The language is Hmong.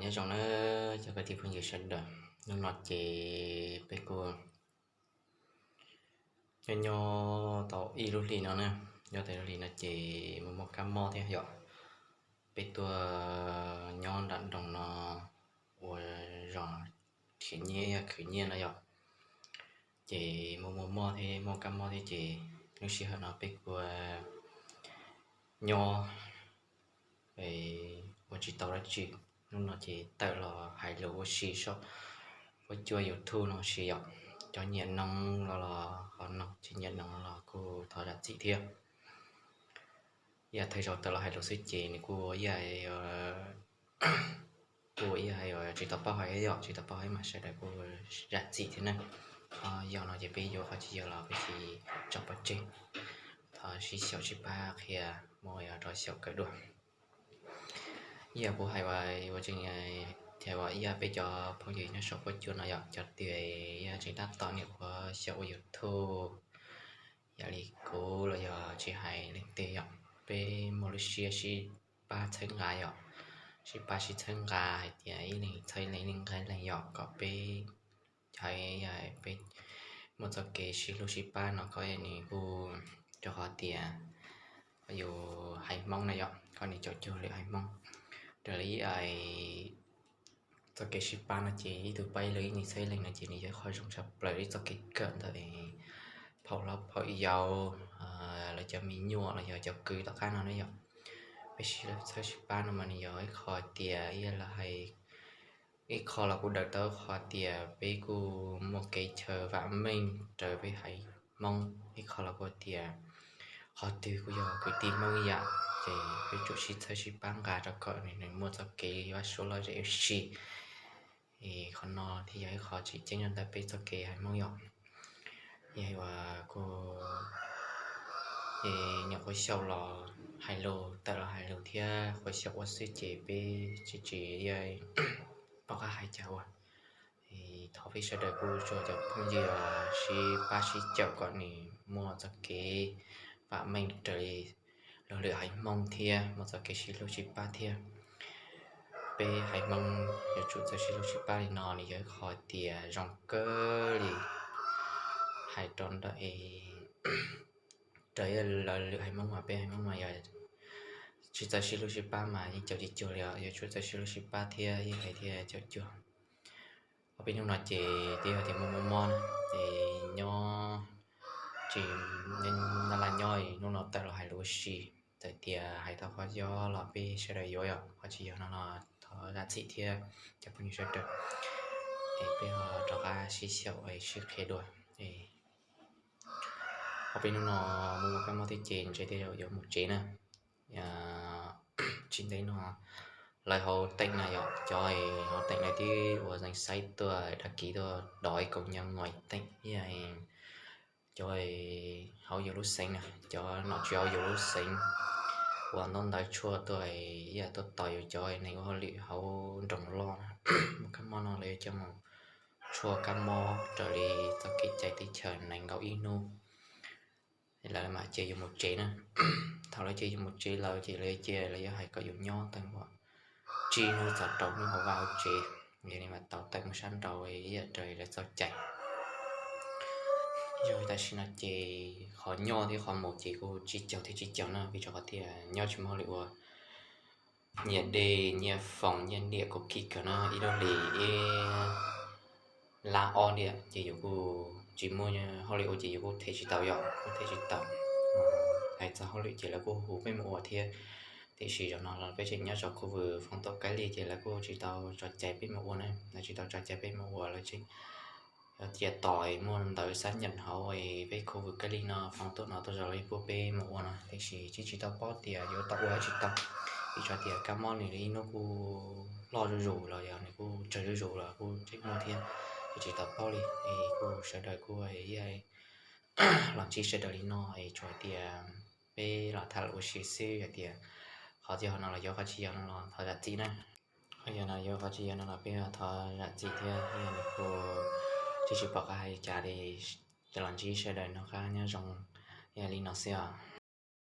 Nyob zoo na cov kwv tij phooj ywg sawv daws, hnub no ces peb kuj nyob nyob tau ib lub hlis no na, nyob tau ib lub hlis no ces muaj muaj kab mob thiab yom. Peb tuaj nyob nram nroog no ua zos khiav nyiaj, yog khwv nyiaj no yom, ces muaj muaj mob thiab muaj kab mob thiab ces lub sij hawm no peb kuj nyob ua tsis tau dab tsi. Hnub no ces tawm los hais lus ua si saum huab cua YouTube no si yom. Cov nyiam noog los los ho noog, tsis nyiam noog los kuj thov zam txim thiab. Ib yam thawj zaug tawm los hais lus xwb ces nws kuj ib yam, kuj ib yam hais tsis tau paub hais yom, tsis tau paub hais mas sawv daws kuj zam txim thiab na. Qhov yog no ces peb yuav qhov tsis yog los peb tsis tso pov tseg. Thov sib xyaum sib pab qhia, muaj yog rov xyaum kawm dua. Ib yam kuv hais ua tseem, hais ua ib yam peb cov phooj ywg nyob saum huab cua no yom, cov twg ib yam tseem tab tom nyuam qhuav xyaum ua YouTube, yam li kuv los yog tsis hais leej twg yom, peb muaj lub siab sib pab txhawb nqa yom, sib pab sib txhawb nqa hais tias ib leeg txhawb ib leeg, ib leeg nqa ib leeg yom, kom peb, peb muaj txoj kev sib hlub sib pab no kom nws kuj rau qhov tias yus haiv Hmoob na yom, kom nws caum cuag lwm haiv Hmoob. Raws li ib txoj kev sib pab no ces ib tug pab ib leeg, ib leeg txhawb ib leeg no ces nws yog ib qho zoo tshaj plaws li txoj kev kawm ntawm phauj hlob phauj yau, lawv cov me nyuam los yog cov kwv tom qab no na yom. Peb sib txhawb sib pab no mas nws yog ib qho tias ib yam li hais, ib qho los kuj daws tau qhov tias peb kuj muaj kev chaw vam meej raws peb haiv Hmoob, ib qho los kuj tias qhov twg kuj yog kwv tij Hmoob ib yam, ces peb tsum sib txhawb sib pab nqa rau kom nws muaj txoj kev vaj suab lom zem ua si. Es qhov no thiaj yog ib qho tseem ceeb rau ntawm peb txoj kev haiv Hmoob yom. Yog uas kuj, es nyuam qhuav xyaum los hais lus, tawm los hais lus thiab qhuav xyaum ua xwb ces peb tsis tsis pom qab hais cas ua. Thov peb sawv daws kuj tsuas cov phooj ywg sib pab sib caum kom nws muaj txoj kev vam meej raws li luag lwm haiv Hmoob thiab muaj txoj kev sib hlub sib pab thiab. Peb haiv Hmoob yuav tsum txawj sib hlub sib pab li no, nws yog ib qho tias zoo kawg li. Hais rau ntawm, raws li lawv lwm haiv Hmoob mas peb haiv Hmoob mas yog tsis txawj sib hlub sib pab mas yeej caum tsis cuag li os, yuav tsum txawj sib hlub sib pab thiab yeej hais thiaj caum cuag. Ob peb hnub no ces twb yog tias muaj muaj mob na, ces nyob tsis, nyob laj nyob hnub no tawm los hais lus ua si, txawm tias hais tau qhov yog los peb sawv daws yuav yom, qhov tsis yog no los thov zam txim thiab cov phooj ywg sawv daws. Es peb ho rov qab sib xyaum sib qhia dua. Ob peb hnub no muaj kab mob thiab ces ntshe tej zaum yuav mus tsev na. Tsis ntev no lawv hauv teem na yom, cov hauv teem lawv twb ua zeeg xaiv tuaj, dag kiv tuaj dov ib koom nyob ngos teem ib yam. Cov hauv yus lub xeev na, cov nom tswv hauv yus lub xeev ua ntaub ntawv tshuaj tuaj ib yam tuaj tos yus cov neeg ua hauj lwm hauv nroog loj na. Muaj kab mob no lawv yuav coj mus tshuaj kab mob raws li txoj kev cai teb chaws nees nkaum ib hnub, lawv mam cia yus mus tsev na. Thaum lawv cia yus mus tsev lawm ces lawv cia, lawv yuav hais kom yus nyob tau tsib hnub txog rau hnub hauv vaj hauv tsev, yog li mam tau tawm mus sab nraud ib yam raws li lawv txoj cai. Yog tam sim no ces qhov nyob thiab qhov mus ces kuj tsis caum thiab tsis caum na, vim rau qhov tias nyob tsis muaj hauj lwm ua, nyiaj dej nyiaj foom nyiaj niam kuj kim kawg na, ib lub hlis ib lab ob diam ces yus kuj tsis muaj hauj lwm ua ces yus kuj them tsis tau yom, kuj them tsis tau. Hais txog hauj lwm ces lawv kuj hu peb mus ua thiab, tiam sis zaum no los peb tseem nyob zos khu vwm foom tuam kaib li ces lawv kuj tsis tau tso cai peb mus ua na, lawv tsis tau tso cai peb mus ua, lawv tseem cia tos muaj ntawv xab nyam hauv peb khu vwm kaib li no foom tuam no tuaj zos li pub peb mus ua no, tiam sis tsis tsis tau paub tias yuav tau ua tsis tau. Vim rau tias kab mob nws li ib hnub kuj loj zuj zus los yog nws kuj tsawg zuj zus los kuj tseem muaj thiab, tsis tsis tau paub li. Es kuj sawv daws kuj ib los ntsib sawv daws li no es tsuas hais tias peb los tham lus ua si xwb, hais tias qhov txij qhov no los yuav, qhov tsis yog no los thov zam txim na. Qhov yog no yuav, qhov tsis yog no los peb thov zam txim thiab, yog nws kuj tsis tsis pom qab hais cas li. Cov los ntsib sawv daws noj qab nyob zoo ib yam li no xwb os.